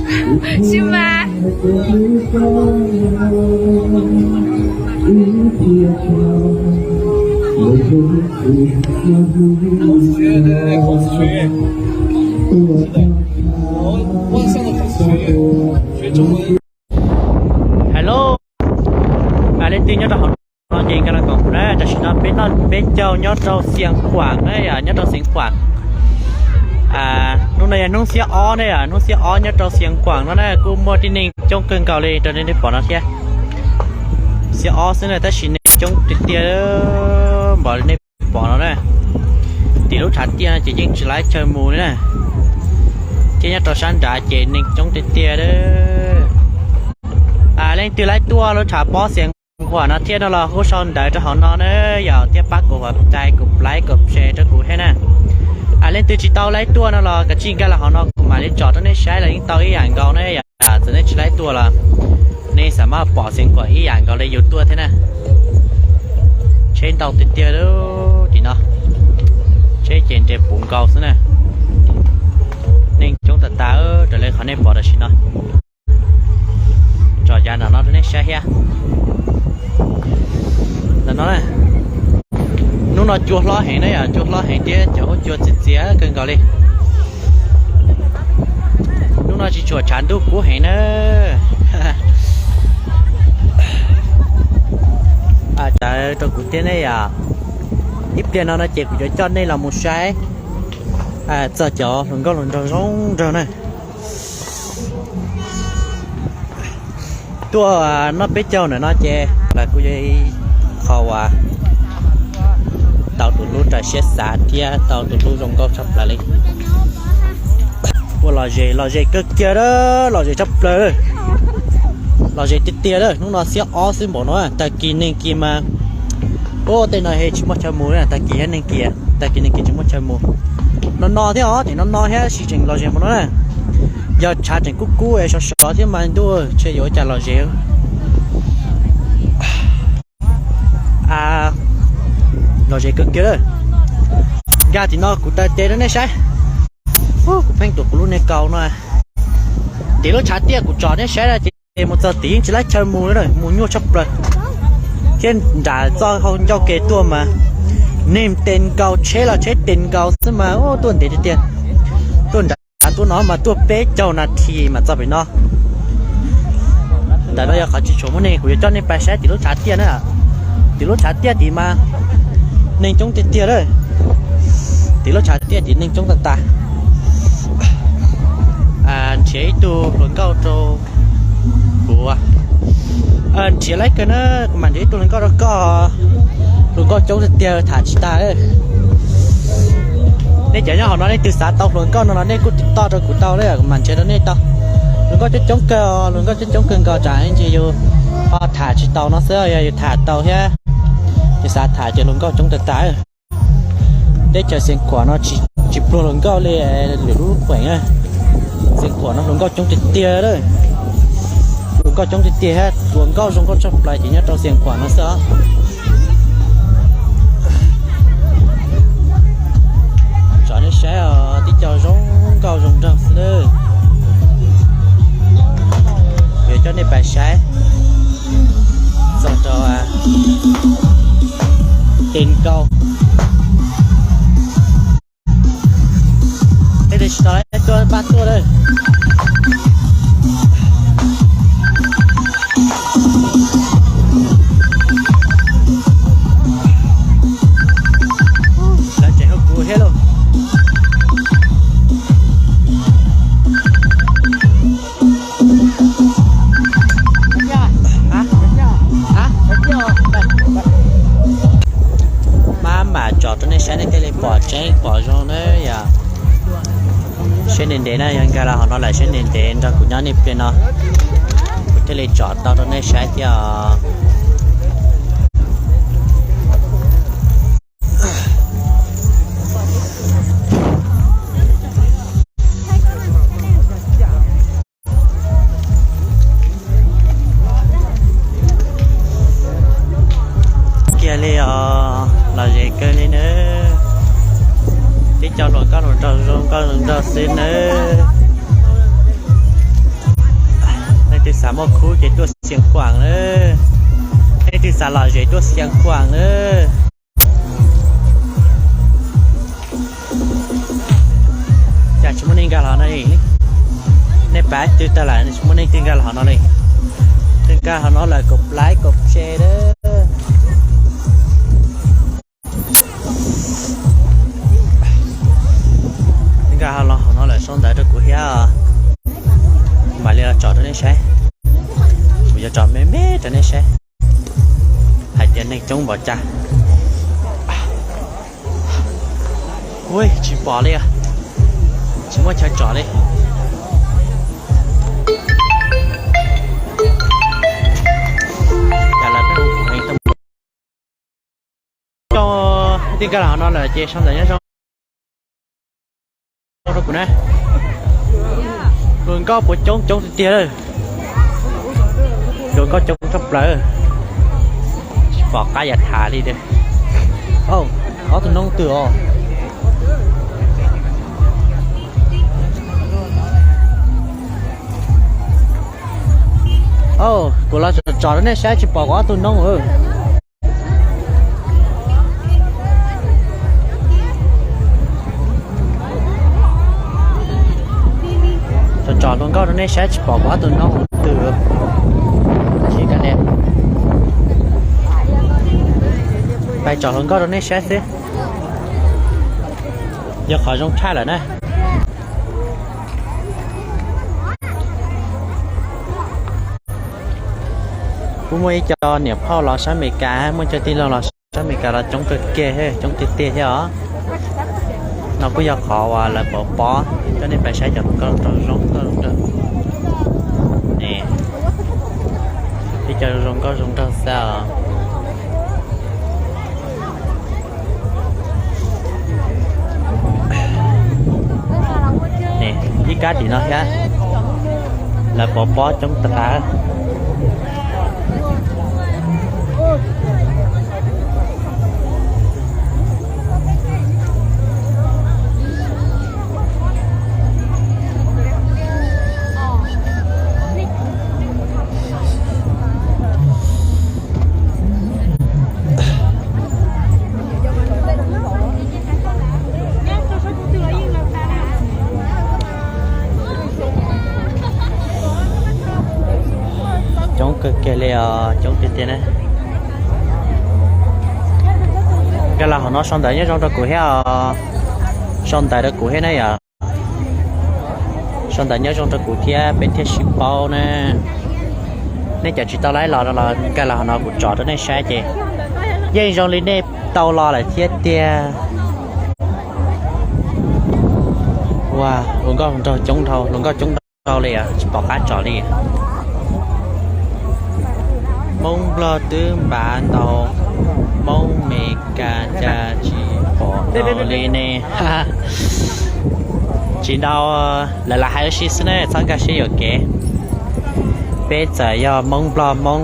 是吗？Hello, leej twg nyob rau hauv no ces nkag los koom kuv na. Tam sim no peb noj peb caug nyob rau Xiav Khuam na yom, nyob rau Xiav Khuam. Hnub no yog hnub xiab ob ne yom, hnub xiab ob nyob rau Xiav Khuam no na, kuj muaj tib neeg coob kawg nkaus li rau nej pom no thiab. Xiab ob xwb na tab sis neeg coob tiag tiag npaum li nej pom no na. Tim lub tshav tiaj no ces yeej tsis laib chaw mus li na. Thiab nyob rau sab nrad ces neeg coob tiag tiag. Leej twg laib tuaj lub tshav pob Xiav Khuam no thiab no los hu sau ntawv rau hauv no na yom, thiab pab kuv hua cai kuv like kuv share rau kuv thiab na. Leej twg tsis tau laib tuaj no los kav tsij nkag los hauv no kuv mam li tsom rau nej saib los yeej tau ib yam nkaus na yom. Txawm nej tsis laib tuaj los nej xav maj pom Xiav Khuam ib yam nkaus li yus tuaj thiab na. Tsheb ntau tiag tiag li tim no, tsheb ces nres puv nkaus xwb na. Neeg coob tas tas raws li qhov nej pom tam sim no. Tsom yav nram no rau nej saib thiab. Ntawm no, hnub no cua hlob heev na yom, cua hlob heev thiab cov huab cua txias txias kawg nkaus li. Hnub no tsis tshua tshav ntuj kub heev na. Tsav rau kuv thiab ne yom. Ib pliag no no ces kuv yuav coj nej los mus saib txog cov hluas nkauj hluas nraug zoo nraug na. Tuaj noj peb caug ntawm no ces lawv kuj yog ib qho uas tau tus hlub raws siab xav thiab tau tus hlub zoo nkauj tshaj plaws li. Ua los ze los ze kawg kiag a, los ze tshaj plaws. Los ze tiag tiag a, hnub no xiab ob xwb npaum no, tag kis neeg kiag mas, ua tej no he tsis muaj chaw mus, tag kis thiab neeg kiag, tag kis neeg kiag tsis muaj chaw mus. No no thiab os, tim no no thiab sis tseem los ze npaum no na. Yog tshav tseem kub kub es sov sov thiab mas ntuj, ntshe yuav ua cas los ze. Los ze kawg kiag a. Nkag tim no kuv taw tes rau nej saib. Kuv pheej tuam kuv lub niag kaus no. Tim lub tshav tiaj kuv tsom nej saib na ces mus txog tim yeej tsis laib chaw mus li, mus nyuaj tshaj plaws. Thiab nram txoj hau ncauj kev tuaj mas neeg tes nkaus, tsheb los tsheb tes nkaus xwb mas tuaj ntev tiag tiag. Tuaj nram tuaj no mas tuaj peb caug nas this mas txog pem no. Ntawm no yog qhov tsis tshua muaj neeg, kuv yuav coj nej pais saib tim lub tshav tiaj na. Tim lub tshav tiaj tim mas neeg coob tiag tiag a. Tim lub tshav tiaj tim neeg coob tag tag. Nrhiav ib tug hluas nkauj rau kuv. Nrhiav laib kawg na, kuv mam nrhiav ib tug hluas nkauj rau koj. Hluas nkauj coob tiag tiag tham tsis tag. Nej cov nyob hauv no nej twg xav tau hluas nkauj no los nej kuj tiv toj rau kuv tau, kuv mam nrhiav rau nej tau. Hluas nkauj coob coob kawg, hluas nkauj coob coob kawg nkaus, tsam ntsis yus ho tham tsis tau no xwb, yog yus tham tau thiab ces xav tham ces hluas nkauj coob tag tag. Teb chaws Xeev Khuam no tsis pluag hluas nkauj li lwm lub peem. Xeev Khuam no hluas nkauj coob tiag tiag. Hluas nkauj coob tiag tiag thiab hluas nkauj zoo nkauj tshaj plaws ces nyob rau Xeev Khuam no xwb os. Tsom nej saib os, tib co zoo nkauj zoo nraug xwb. Kuv yuav coj nej pais saib txog rau tes nkaus. Tej tsis tau tuaj pab tuaj lawm. Lawv tseem hu kuv thiab lauj. Maj mam tsom rau nej saib nej thiaj li pom tseeb pom zoo na yom. Siab ntev ntev na, yog nkag los hauv no lawm siab ntev ntev nrog kuv nyob nej pliag no, kuv thiaj li tsom tau rau nej saib thiab os. Kiag li os, los ze kawg li nawb. Tib co hluas nkauj hluas nraug zoo nkauj zoo nraug xwb nawb. Muaj khub ces tuaj Xiav Khuam lawm. Nej twg xav lom zem tuaj Xiav Khuam lawm. Cas tsis muaj neeg nkag los no li? Nej pab twg tag lawm tsis muaj neeg twg nkag los no li? Twg nkag los no lawm kom like kom share lawm. Nkag los hauv no lawm sau ntawv rau kuv thiab. Mam li los tsom rau nej saib. Kuv yuav tsom me me rau nej saib hais tias neeg coob npaum cas. Ui, tsis pom li. Tsis muaj chaw tsom li. Cas lawv pheej hu kuv heev. Twg nkag los hauv no lawm ces sau ntawv nyob zoo rau kuv na. Hluas nkauj puas coob? Coob tiag tiag lawm. Hluas nkauj coob tshaj plaws. Tsis pom qab yuav tham li tiag. Ob tug noob twg os? Kuv los tsom rau nej saib tsis pom kuv ob tug noob. Tsom tsom hluas nkauj rau nej saib tsis pom kuv ob tug noob twg. Pais tsom hluas nkauj rau nej saib xwb. Yog qhov zoo tshaj lawm na. Kuj muaj ib co niam phauj los sab Amelikas, muaj cov tij laug los sab Amelikas los coob kawg kiag, coob tiag tiag thiab os. No kuj yog qhov uas lawv pov pob, coj nej pais saib cov nkauj zoo nkauj zoo nraug. Ib co zoo nkauj zoo nraug xwb os. Ib kab tim no thiab, lawv pov pob coob tas tas. Coob kawg kiag li os, coob tiag tiag na. Nkag los hauv no sau ntawv nyob zoo rau kuv thiab os. Sau ntawv rau kuv thiab na yom. Sau ntawv nyob zoo rau kuv thiab peb thiaj sib paub na. Nej cov tsis tau laib los no los nkag los hauv no kuv tsom rau nej saib ces yeej zoo li nej tau los lawm thiab tiag. Ua, hluas nkauj hluas nraug coob dhau, hluas nkauj coob dhau li, tsis pom qab tsom li. Hmoob Nplog twb npav ntau, Hmoob Mes Kas cas tsis pom ntau li ne? Tsis ntau, lawv lam hais ua si xwb ne, txhob nkag siab yuam kev. Peb txawm yog Hmoob Nplog, Hmoob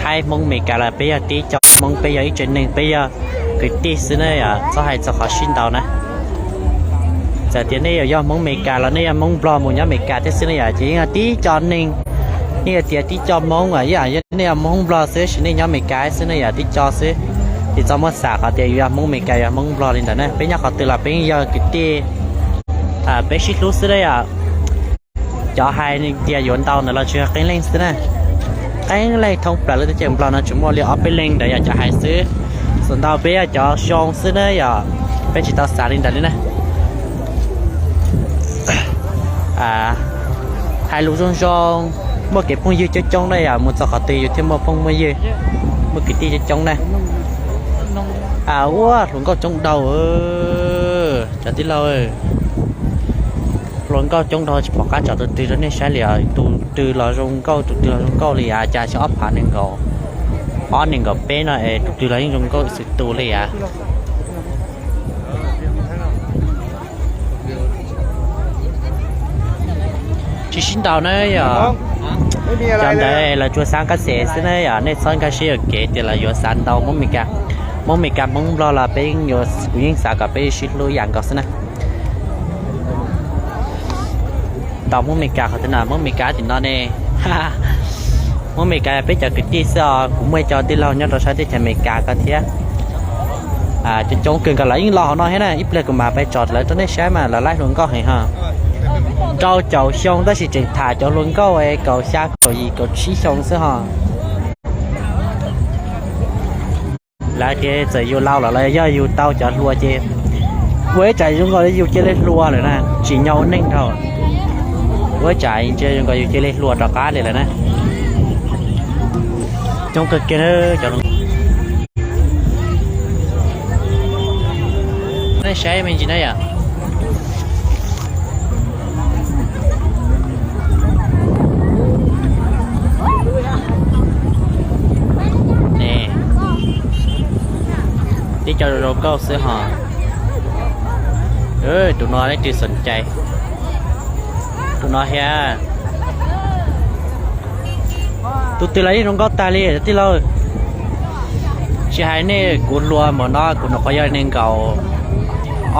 Thaib, Hmoob Mes Kas los peb yog tib co Hmoob, peb yog ib tsev neeg, peb yog kwv tij xwb ne yom, txhob hais txog qhov sib ntaus na. Txawm tias nej yuav yog Hmoob Mes Kas los nej yog Hmoob Nplog mus nyob Mes Kas thiab xwb ne yom, ces yeej yog tib co neeg. Nej yuav tias tib co Hmoob, nej yog Hmoob Nplog xwb sis nej nyob Mes Kas xwb ne yom, tib co xwb. Ces txhob muab xam qhov tias yus yog Hmoob Mes Kas, yog Hmoob Nplog li ntawd na, peb nyob qhov twg los peb yeej yog kwv tij. Peb sib hlub xwb ne yom. Cov hais tias yuav ntaus ntawd los tsis yog qee leej xwb na. Qee leej thoob plaws lub teb chaws Nplog no tsuas muaj li ob peb leej ntawd yog cov hais xwb. Xam ntau peb yog cov zoo xwb na yom, peb tsis tau xav li ntawd li na. Hais lus zoo zoo, muaj kev phooj ywg coob coob na yom, mus txog qhov twg yus thiaj muaj phooj muaj ywg, muaj kwv tij coob coob na. Ua hluas nkauj coob dhau, cov tij laug. Hluas nkauj coob dhau tsis pom qab tsom tus twg rau nej saib li os. Tus twg los zoo nkauj, tus twg los zoo nkauj li as, cas tsis ob phav nees nkaum, ob nees nkaum peb no es tus twg los yeej zoo nkauj xwb tus li as. Tsis sib ntaus na yom. Cov ntawd lawv tsuas xav nkaj xev xwb na yom, nej txhob nkag siab yuam kev tias lawv yuav xav ntaus Hmoob Mes Kas. Hmoob Mes Kas Hmoob Nplog los peb, kuv yeej xav kom peb sib hlub ib yam nkaus xwb na. Ntaus Hmoob Mes Kas qhov twg na, Hmoob Mes Kas tim no ne. Hmoob Amelikas peb cov kwv tij xwb os, kuv muaj ib co tij laug nyob rau sab teb chaws Amelikas ko thiab. Coob coob kawg nkaus, lawv yeej los hauv no thiab na, ib pliag kuv mam pais tsom lawv rau nej saib mas lawv laij hluas nkauj heev ho. Rau caum xyoo tab sis tseem tham cov hluas nkauj kaum xya kaum yim kaum tsib xyoo xwb ho. Lawv tias txawm yus laus lawm los yog yus tau cov hluas ces ua ib tsam zoo nkaus li yus cia li hluas lawm na, tsim nyog ua neej dhau. Ua ib tsam ntsia zoo nkaus yus cia li hluas rov qab li lawm na. Coob kawg kiag cov. Nej saib me ntsis na yom. Ne, tib co zoo nkauj xwb ho. Tus no leej twg xom cai, tus no thiab. Tus twg los yeej zoo nkauj tag li tij laug. Tsis hais nej, kuv hluas npaum no kuv nyuam qhuav yog nees nkaum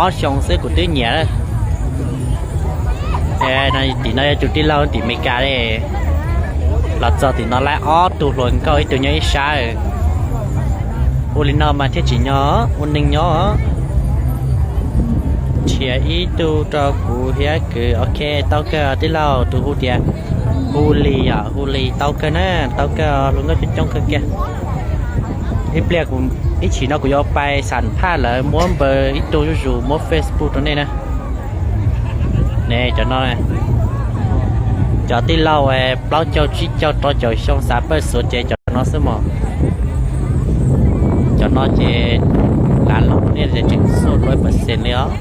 ob xyoo xwb kuv twb nyiam lawm. Tim no yog tus tij laug tim Amelikas li. Los txog tim no laib ob tug hluas nkauj, ib tug nyob ib sab. Ua li no mas thiaj tsim nyog ua neej nyob. Nrhiav ib tug rau kuv thiab kwv. Ok, tau kawg tij laug, tus hu tias Hu Li yom, Hu Li tau kawg na, tau kawg, hluas nkauj coob coob kawg kiag. Ib pliag kuv, ib chim no kuv yuav pais xam phaj lawv muab npawb ib tug zuj zus muab Facebook rau nej na. Ne cov no, cov tij laug plaub caug tsib caug rau caum xyoo xav pawj xuav ces cov no xwb mog. Cov no ces lav loos nej tseem xuj luaj percent li os.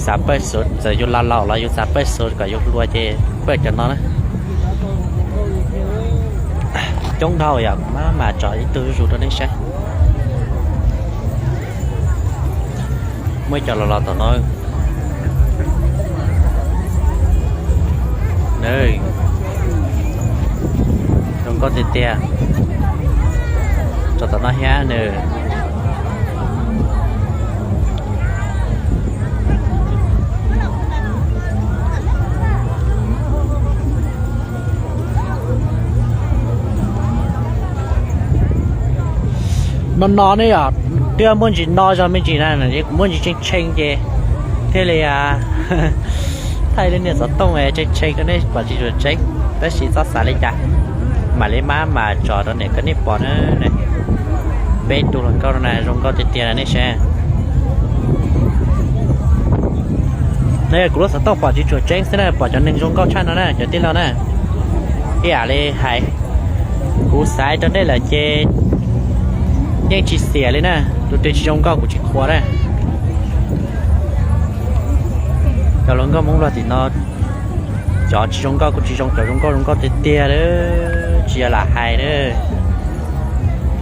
Xav pawj xuav, txawm yus laus laus los yus xav pawj xuav kom yus hluas ces pawj cov no na. Coob dhau yom, mam tsom ib tug zuj zus rau nej saib. Muaj ib co los los tom no. Zoo nkauj tiag tiag. Tsom tom no thiab nws. No no ne yom, twb muaj ntsis no zog me ntsis na, kuv muaj ntsis tshee tshee ces thiaj li thaij li niag xov tooj tshee tshee rau nej pom tsis tshua tseeb, tab sis txhob xav li cas. Mam li mab mas tso rau nej kom nej pom na. Peb tus hluas nkauj no na zoo nkauj tiag tiag na nej saib. No yog kuv lub xov tooj pom tsis tshua tseeb xwb na, pom cov neeg zoo nkauj tshaj no na cov tij laug na. Ib yam li hais, kuv xaiv rau nej lawm ces yeej tsis xiam li na, tus twg tsis zoo nkauj kuv tsis qhuas na. Cov hluas nkauj Hmoob Nplog tim no, cov tsis zoo nkauj kuj tsis zoo, cov zoo nkauj zoo nkauj tiag tiag, tsis yog lam hais na.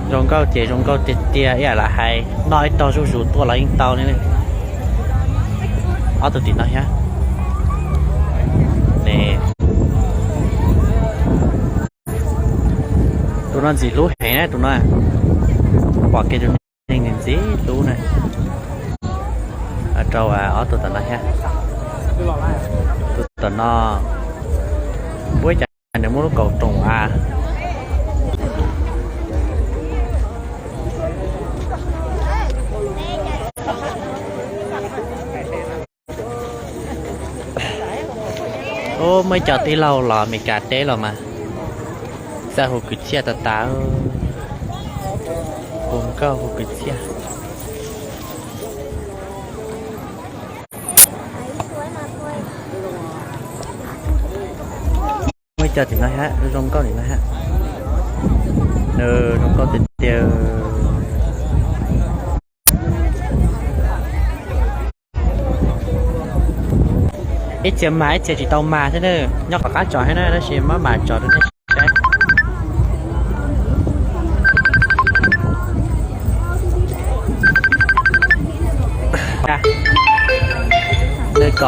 Zoo nkauj ces zoo nkauj tiag tiag ib yam lam hais, noj ib tog zuj zus tuaj los yeej tau li. Ob tug tim no thiab. Tus no ntxim hlub heev na tus no, pom kiag tus neeg ntxim hlub na. Rau ob tug tom no thiab. Tus tom no, ua cas nws muaj lub kaus roos av. Ub, muaj ib co tij laug los Meskas teb los mas, txawj hu kwv txhiaj tas tas. Hu nkauj hu kwv txhiaj. Muaj ib co tim no hab, zoo nkauj tim no hab. Nws zoo nkauj tiag tiag. Ib txhia mag ib txhia tsis tau mag thiab na, nyob qhov qab tso thiab na, tab sis maj mam tso rau nej saib. Nws kom,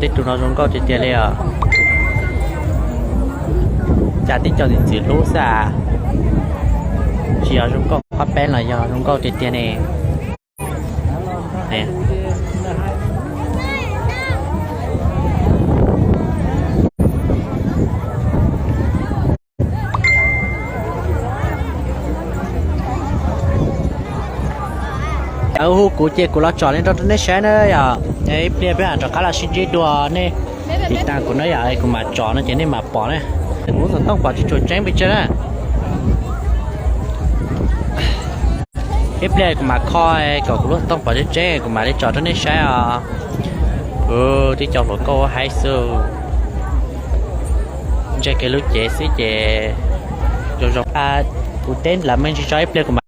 tej tus no zoo nkauj tiag tiag li os. Cas tib co ntxim ntxim hlub xwb as. Tsis yog zoo nkauj qab peb los yog zoo nkauj tiag tiag ne. Hu kuv ces kuv los tsom li rau nej saib na yom. Ib pliag peb mam rov qab los sib ntsib dua, nej tiv tas kuv na yom, kuv mam tsom no ces nej mam pom na. Kuv lub xov tooj pom tsis tshua tseeb pes tsawg na. Ib pliag kuv mam kho kom kuv lub xov tooj pom tseeb tseeb kuv mam li tsom rau nej saib os. Ub, tib co hluas nkauj haib xwb. Ntsia kiag lub cev xwb ces zoo zoo. Kuv teb lawv me ntsis tso, ib pliag kuv